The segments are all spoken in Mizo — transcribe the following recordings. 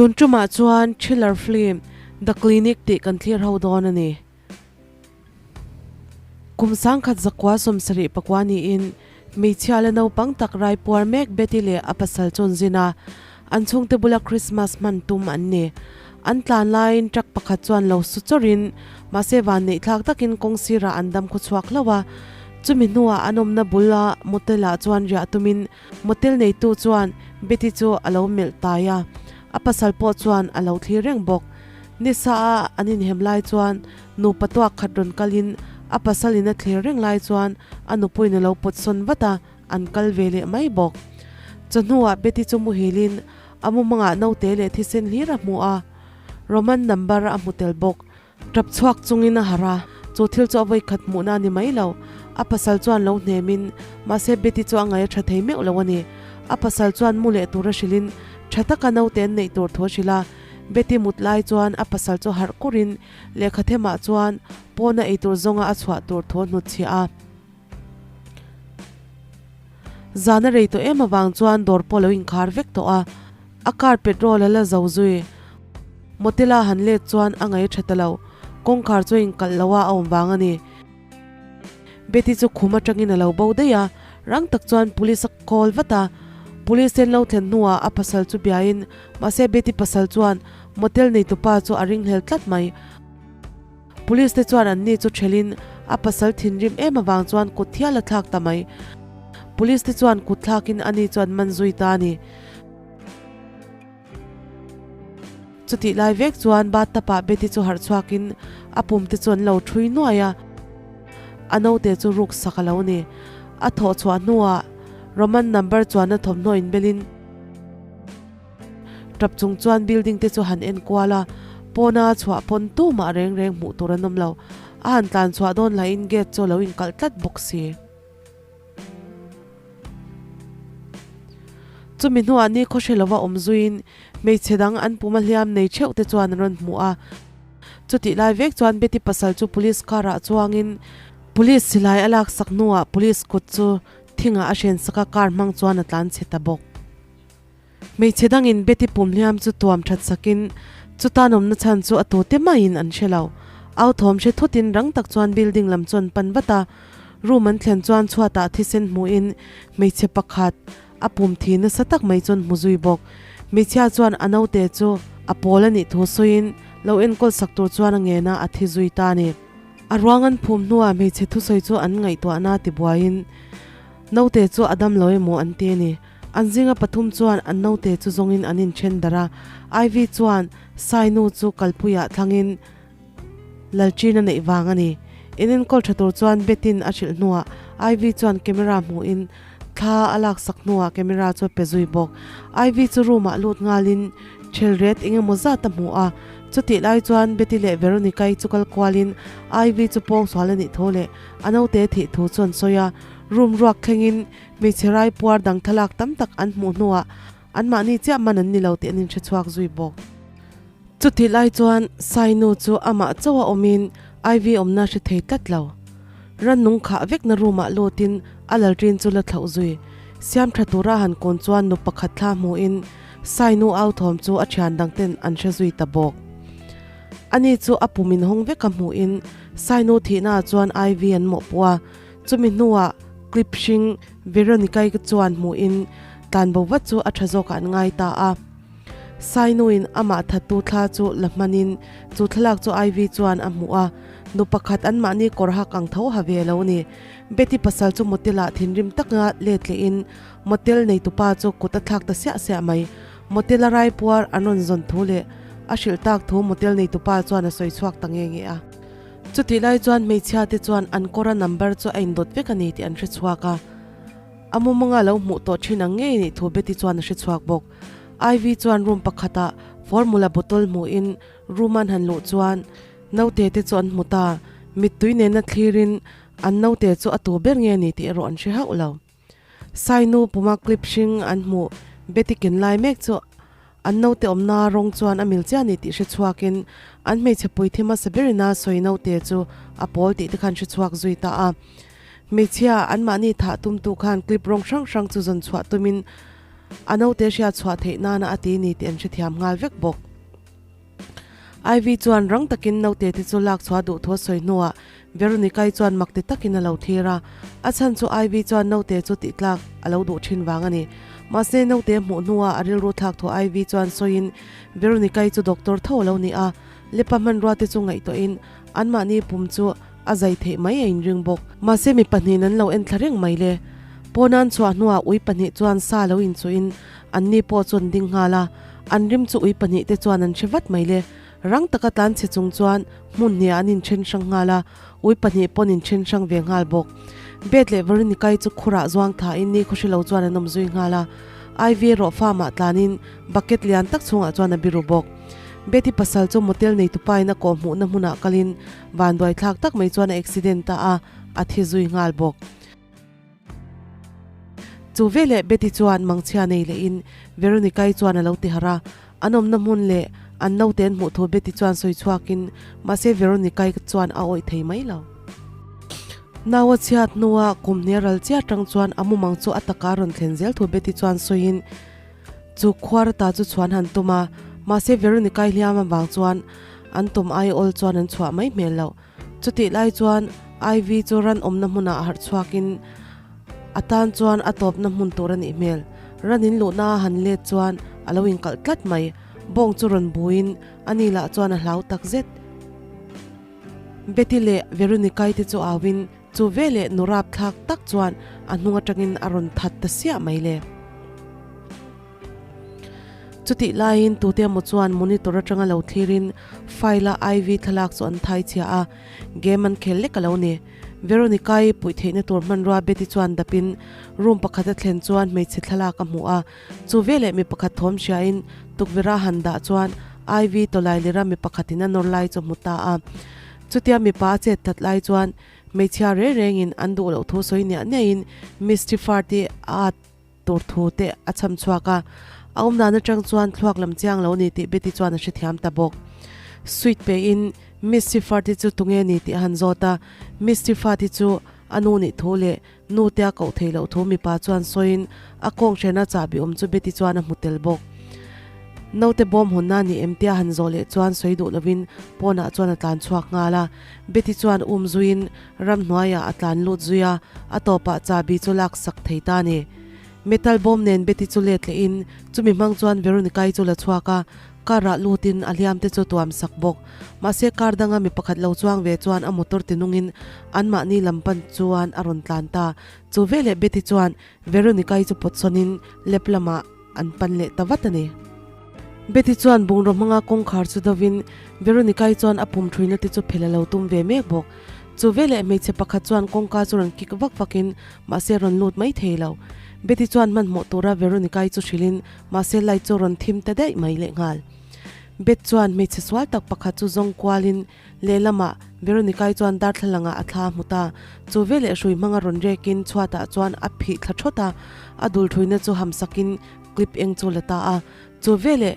Tun tumah chuan thriller film The Clinic tih kan thlir ho dawn a ni. Kum 1974 niin hmeichhia la naupang tak raipuar mek Betty leh a pasal chuan zin a, an chhungte bula Christmas hman tum an ni. An tlan laiin truck pakhat chuan lo su chawrhin mahse vanneih thlak takin kawng sirah an dam khawchhuak hlauh a. Chumi hnuah an awmna bula motel ah chuan riah tumin motel neitu chuan Betty chu a lo melh tai a, a pasal pawh chuan a lo thlir reng bawk. Nisa a an inhem lai chuan nupa tuak khat rawn kalin a pasalin a thlir reng lai chuan a nupuiin a lo pawt sawn vat a, an kal ve leh mai bawk. Chawhnuah Betty chu muhilin a mumangah naute leh thisen hlir a hmu a, Roman number a hmu tel bawk. Tap chhuak chungin a harh a, chu thil chu a vawi khat hmuhna a ni mai lo. A pasal chuan lo hnemin, mahse Betty chu a ngaih a tha thei meuh lo a ni. A pasal chuan mu leh tura hrilhin tha taka naute an neih tur thu a hrilh a. Betty mut lai chuan a pasal chu harh kurin lehkha themah chuan pawna eitur zawnga a chhuah tur thu a hnutchhiah a. Zan a rei tawh em avang chuan dawr pawh a lo inkhar vek tawh a, a car petrol a la zo zui. Motel a han let chuan a ngaih tha ta lo, kawngkhar chu a inkalh lo a a awm vang a ni. Betty chu khum atangin a lo bo daih a, rang tak chuan police a call vat a. Police te an lo thlen hnuah a pasal chu biain, mahse Betty pasal chuan motel neitupa chu a ringhlel tlat mai. Police te chuan an ni chu thelin a pasal thinrim em avang chuan kut thial a thlak ta mai. Police te chuan kut thlakin ani chuan man zui ta a ni. Chutih lai vek chuan bathtub ah Betty chu harh chhuakin a pum te chu an lo thui nuai a, a naute chu ruk sak a lo ni. A thawh chhuah hnuah Roman number chuan a thawmhnaw inbelin tap chung chuan building te chu han en kual a, pawna chhuah pawn tumah reng reng hmuh tur an awm lo. A han tlan chhuah dawn lahin gate chu a lo inkalh tlat bawk si. Chumi hnuah ni khawhre lova awm zuiin hmeichhe dang an puma hliam nei theuh te chuan an rawn hmu a. Chutih lai vek chuan Betty pasal chu police car ah chuangin police silai a laksak hnuah police kut chu thingah a hrensak a car hmang chuan a tlan chhe ta bawk. Hmeichhe dangin Betty pum hliam chu tuam that sakin chutan awmna chhan chu a tute maiin an hre lo. Au thawm hre thutin rang tak chuan building lam chu an pan vat a. Room an thlen chuan chhuatah thisen hmuhin hmeichhe pakhat a pum thi nasa tak mai chuan hmu zui bawk. Hmeichhia chuan a naute chu a pawl a nih thu sawiin lo enkawl sak tur chuan a ngen a, a thi zui ta a ni. A ruang an phum hnuah hmeichhe thusawi chu an ngaihtuahna tibuaiin naute chu a dam lo emaw an ti a ni. An zinga pathum chuan an naute chu zawngin an inthen darh a, Ivy chuan Sainu chu kalpuiah thlangin Lalchin a neih vang a ni. In enkawl tha tur chuan Bettin a hrilh hnuah Ivy chuan camera hmuhin thla a laksak hnuah camera chu a pe zui bawk. Ivy chu room ah lut nghalin thel ret eng emaw zat a hmu a, chutih lai chuan Betty leh Veronica-i chu kal kualin Ivy chu pawngsual a nih tho leh a naute thih thu chu an sawi a, room ruak thlengin Hmeichhe rai puar dang thlalak tam tak an hmuh hnuah anmahni chiah man an ni lo tih an inhre chhuak zui bawk. Chutih lai chuan Sainu chu amah chauha awmin Ivy awmna hre thei tlat lo. Rannung khah vekna room-ah lutin a lalrin chu la thlauh zui. Siam tha tura han kawn chuan nu pakhat thla hmuhin Sainu au thawm chu a thian dangten an hre zui ta bawk. Ani chu a pum inhawng veka hmuhin Sainu thihnaah chuan Ivy an mawhpuh a. Chumi hnuah clip hring Veronica-i chuan hmuhin tlanbo vat chu a tha zawkah an ngai ta a. Sainuin amah thattu thla chu la hmanin chu thlalak chu Ivy chuan a hmuh a, nu pakhat anmahni kawr hak ang tho ha ve lo ni. Betty pasal chu motel ah thinrim taka let lehin motel neitupa chu kut a thlak ta siah siah mai. Motel a raipuar an rawn zawn thu leh a hrilh tak thu motel neitupa chuan a sawi chhuak ta nge nge a. Chutih lai chuan hmeichhia te chuan an kawra number chu a indawt vek a ni tih an hre chhuak a. A mumanga lo hmuh tawh thin ang ngei nih thu Betty chuan a hre chhuak bawk. Ivy chuan room pakhatah formula bottle hmuhin room an han luh chuan naute te chu an hmu ta. Mittui nena thlirin an naute chu a tu ber nge ni tih erawh an hre hauh lo. Sainu puma clip hring an hmuh Betty ken lai mek chu an naute awmna rawng chuan a mil chiah ni tih hre chhuakin an hmeichhe puithi hmasa berina sawi naute chu a pawl tih te khan hre chhuak zui ta a. Hmeichhia anmahni thah tumtu khan clip rawng hrang hrang chu zawn chhuah tumin. A naute hriat chhuah theih nana a ti ni tih an hrethiam nghal vek bawk. Ivy chuan rang takin naute te chu lak chhuah duh thu a sawi hnuah Veronica-i chuan mak ti takin a lo thlir a. A chhan chu Ivy chuan naute chu tih tlak a lo duh thin vang a ni. Mahse naute hmuh hnuah a rilru thlak thu Ivy chuan sawiin Veronica-i chu doctor tho a lo ni a, lepa hmanrua te chu ngaihtuahin anmahni pum chu a zai theih mai a inring bawk. Mahse mi pahnihin an lo en thla reng mai le. Pawna an chhuah hnuah ui pahnih chuan sa lo inchuhin Anni pawh chu an ding nghal a, an rim chu ui pahnihte chuan an hre vat mai le. Rang taka tlan chhe chung chuan hmun hniah an inthen hrang nghal a, ui pahnih pawn inthen hrang ve nghal bawk. Beth leh Veronica-i chu khurah zuang thain ni khaw hrelo chuan an awm zui nghal a. Ivy erawh farm-ah tlanin bucket lian tak chhungah chuan a biru bawk. Beth-i pasal chu motel neitupain a kawh hmuhna hmunah kalin vanduai thlak tak mai chuan a accident ta a, a thi zui nghal bawk. Chu veleh Betty chuan mangchhia nei lehin Veronica-i chuan a lo ti harh a, an awmna hmun leh an naute an hmuh thu Betty chuan sawi chhuakin mahse Veronica-i chuan a awih thei mai lo. Nau a chhiat hnua kum hnih a ral chiah atang chuan a mumang chu a taka a rawn thlen zel thu Betty chuan sawiin chu khuar ata chu chhuan han tum a, mahse Veronica-i hliam avang chuan an tum aiawl chuan an chhuah mai hmel loh. Chutih lai chuan Ivy chu ran awmna hmunah a harh chhuakin a tan chuan a tawpna hmun tur a nih hmel. Ran in luhna a han let chuan a lo inkalh tlat mai. Bawng chu rawn buin a ni lah chuan a hlau tak zet. Betty leh Veronica-i te chu auin chu veleh nu rapthlak tak chuan a hnung atangin a rawn that ta siah mai le. Chutih laiin tute emaw chuan monitor atanga lo thlirin file-a Ivy thlalak chu an thai chhia a, game an khel lek a lo ni. Veronica-i puih theihna tur hmanrua Betty chuan dapin room pakhat a thlen chuan hmeichhe thlalak a hmu a, chu veleh mi pakhat thawm hriain tukverh a han dah chuan Ivy tawlai lera mi pakhatin a nawr lai chu a hmu ta a. Chutia mipa a chet that lai chuan hmeichhia reng rengin an duh loh thu sawi niah niahin Misty Fart-i a at tur thu te a chham chhuak a, a awm dan atang chuan thluak lam chiang lo ni tih Betty chuan a hrethiam ta bawk. Suit pe in Miss Sifart-i chu tunge ni tih a han zawt a, Miss Sifart-i chu a nu nih thu leh nu te a koh theih loh thu mipa chuan sawiin a kawng hrena chahbi awm chu Betty chuan a hmu tel bawk. Naute bawm hawnna ni em tia han zawh leh chuan sawi duh lovin pawnah chuan a tlan chhuak nghal a, Betty chuan um zuiin Ramhnuaiah a tlan lut zui a, a tawpah chahbi chu lak sak thei ta a ni. Metal bawm nen Betty chu let lehin chumi hmang chuan Veronica-i chu la chhuak a, car-ah lutin a hliam te chu tuam sak bawk. Mahse car danga mi pakhat lo chuang ve chuan a motor tinungin anmahni lam pan chuan a rawn tlan ta. Chu veleh Betty chuan Veronica-i chu pawt sawnin lep lamah an pan leh ta vat a ni. Betty chuan bungraw hmanga kawngkhar chu dovin Veronica-i chuan a pum thuina te chu phel a lo tum ve mek bawk. Chu veleh hmeichhe pakhat chuan kawngka chu rawn kik vak vakin mahse rawn lut mai thei lo. Betty chuan hmanhmawh tura Veronica-i chu hrilhin mahse light chu rawn thim ta daih mai lehnghal. Beth chuan hmeichhe sual tak pakhat chu zawng kualin Lehlamah, Veronica-i chuan darthlalangah a thla a hmu ta. Chu veleh hrui hmanga rawn rekin chhuatah chuan a phih thla thawt a, a dul thuina chu ham sakin clip eng chu la ta a. Chu veleh,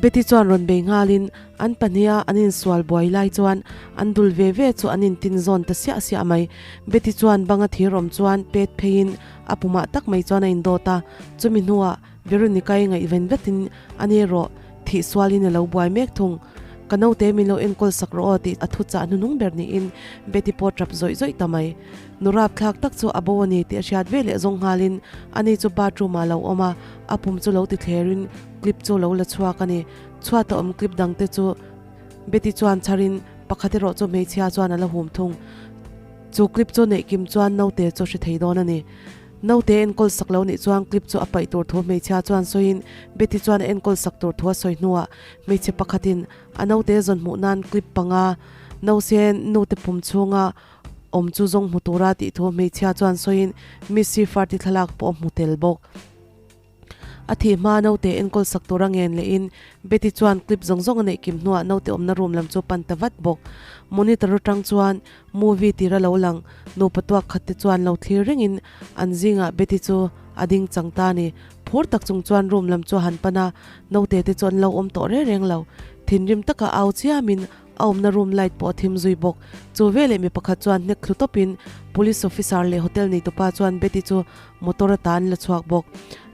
Betty chuan rawn bei nghalin an pahniha an insual buai lai chuan an dul ve ve chu an intin zawn ta siah siah mai. Betty chuan banga thir awm chuan pet pheiin a pumah tak mai chuan a indawt a, chumi hnuah Veronica-i ngaihven vetin a ni erawh thih sualin a lo buai mek thung. Ka naute min lo enkawl sak rawh aw tih a thuchah hnuhnung ber niin Betty pawh tap zawih zawih ta mai. Nu rapthlak tak chu a bo a ni tih a hriat ve leh zawng nghalin ani chu bathroom ah lo awm a, a pum chu lo ti thlerin clip chu lo la chhuak a ni. Chhuat a awm clip dangte chu Betty chuan chharin pakhat erawh chu hmeichhia chuan a la hum thung. Chu clip chu neih kim chuan naute chu hre thei dawn a ni. Naute enkawl sak lo nih chuan clip chu a paih tur thu hmeichhia chuan sawiin Betty chuan a enkawl sak tur thu a sawi hnuah hmeichhe pakhatin a naute zawn hmuh nan clip panga nausen nute pum chhunga awm chu zawng hmu tura tih thu hmeichhia chuan sawiin Missy Farty thlalak pawh a hmu tel bawk. A thih hma naute enkawl sak tura ngen lehin Betty chuan clip zawng zawng a neih kim hnuah naute awmna room lam chu pan ta vat bawk. Monitor atang chuan movie tira lo lang nupa tuak khat te chuan lo thlir rengin an zingah Betty chu a ding chang ta a ni. Phur tak chung chuan room lam chu a han pan a, naute te chu an lo awm tawh reng reng lo. Thinrim taka au chiamin A awmna room light pawh a thim zui bawk. Chu veleh mi pakhat chuan hnek thlu tawpin Police officer leh hotel neitupa chuan Betty chu motor ata an la chhuak bawk.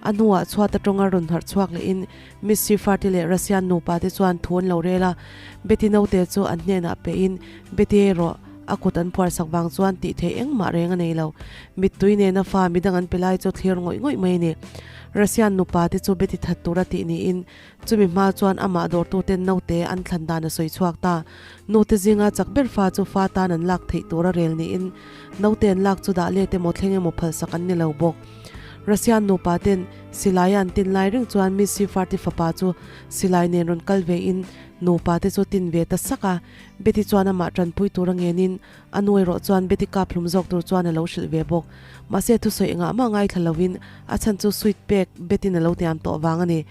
A hnuah chhuat aṭawnga rawn harh chhuak lehin Miss Sifar te leh Russian nupa te chuan thu an lo rel a, Betty naute chu an hnenah pehin Betty erawh a kut an phuar sak vang chuan tih theih engmah reng a nei lo. Mittui nena fa midang an pe lai chu thlir ngawih ngawih mai a ni. Russian nupa te chu Betty that tura tih niin chumi hma chuan amah dawrtuten naute an thlan dan a sawi chhuak ta. Nute zinga chak ber fa chu fa tan an lak theih tura rel niin naute an lak chu dah let emaw thleng emaw phalsak an ni lo bawk. Russian nupa ten silai a an tin lai reng chuan Miss Sifart-i fapa chu silai nen rawn kal ve in nupa te chu tin ve ta sak a. Betty chuan amah tanpui tur a ngen in a nu erawh chuan Betty kap hlum zawk tur chuan a lo hrilh ve bawk. Mahse thusawi engah mah ngaithla lo in a chhan chu sweet pek Betty-n a lo tiam tawh vang a ni.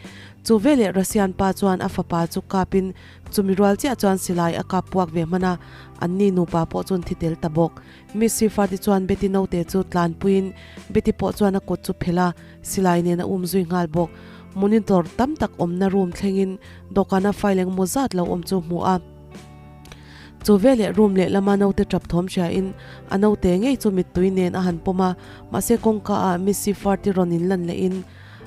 Chu veleh Russian pa chuan a fapa chu kap in chumi rual chiah chuan silai a kap puak ve hman a, anni nupa pawh chu an thi tel ta bawk. Miss Sifati chuan Betty naute chu tlanpuiin Betty pawh chuan a kut chu phelh a, silai nen a um zui nghal bawk. Monitor tam tak awmna room thlengin dawhkana file engemaw zat lo awm chu hmu a. Chu veleh room lehlama naute tap thawm hriain a naute ngei chu mittui nen a han pawm a, mahse kawngka ah Miss Sifati rawn inlan lehin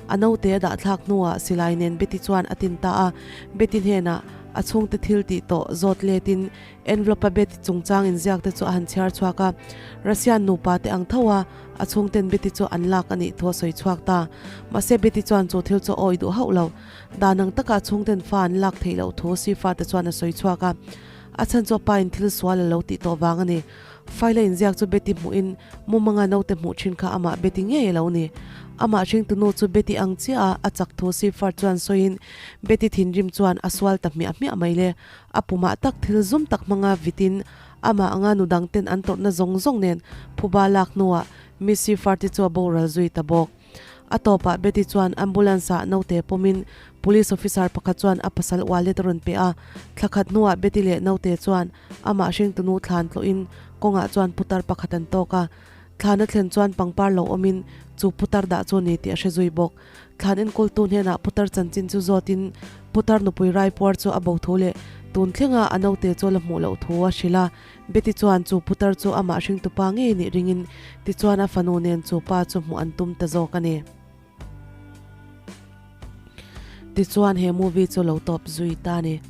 a naute a dahthlak hnuah silai nen Betty chuan a tin ta a, Betty hnenah a chhungte thil tih tawh zawt letin Envelope a Betty chungchang inziak te chu a han chhiar chhuak a, Russian nupa te ang tho a, a chhungten Betty chu an lak a nih thu a sawi chhuak ta. Mahse Betty chuan chu thil chu a awih duh hauh lo. Dan ang taka a chhungten fa an lak theih loh thu Sifa te chuan a sawi chhuak a. A chhan chu a pa in thil sual a lo tih tawh vang a ni. File a inziak chu Betty hmuhin mumanga naute hmuh thin kha amah Betty ngei a lo ni. Amah hringtunu chu Betty ang chiah a, a chak thu Sifa chuan sawiin Betty thinrim chuan a sual ta hmiah hmiah mai le. A pumah tak thil zum tak hmanga vitin amah anga nu dangten an tawrhna zawng zawng nen phuba lak hnuah Missy Farty chu a boral zui ta bawk. A tawpah Betty chuan ambulance-ah naute pawmin police officer pakhat chuan a pasal wallet a rawn pe a. Thla khat hnuah Betty leh naute chuan amah hringtunu thlan tlawhin kawngah chuan putar pakhat an tawk a. Thlan a thlen chuan pangpar lo awmin chu putar dah chu ni tih a hre zui bawk. Thlan enkawltu hnenah putar chanchin chu zawtin putar nupui raipuar chu a bo thu leh tun thlenga a naute chu la hmuh loh thu a hrilh a. Betty chuan chu putar chu amah hringtupa ngei nih ringin tichuan a fanu nen chu pa chu hmuh an tum ta zawk a ni. Tichuan he movie chu lo tawp zui ta a ni.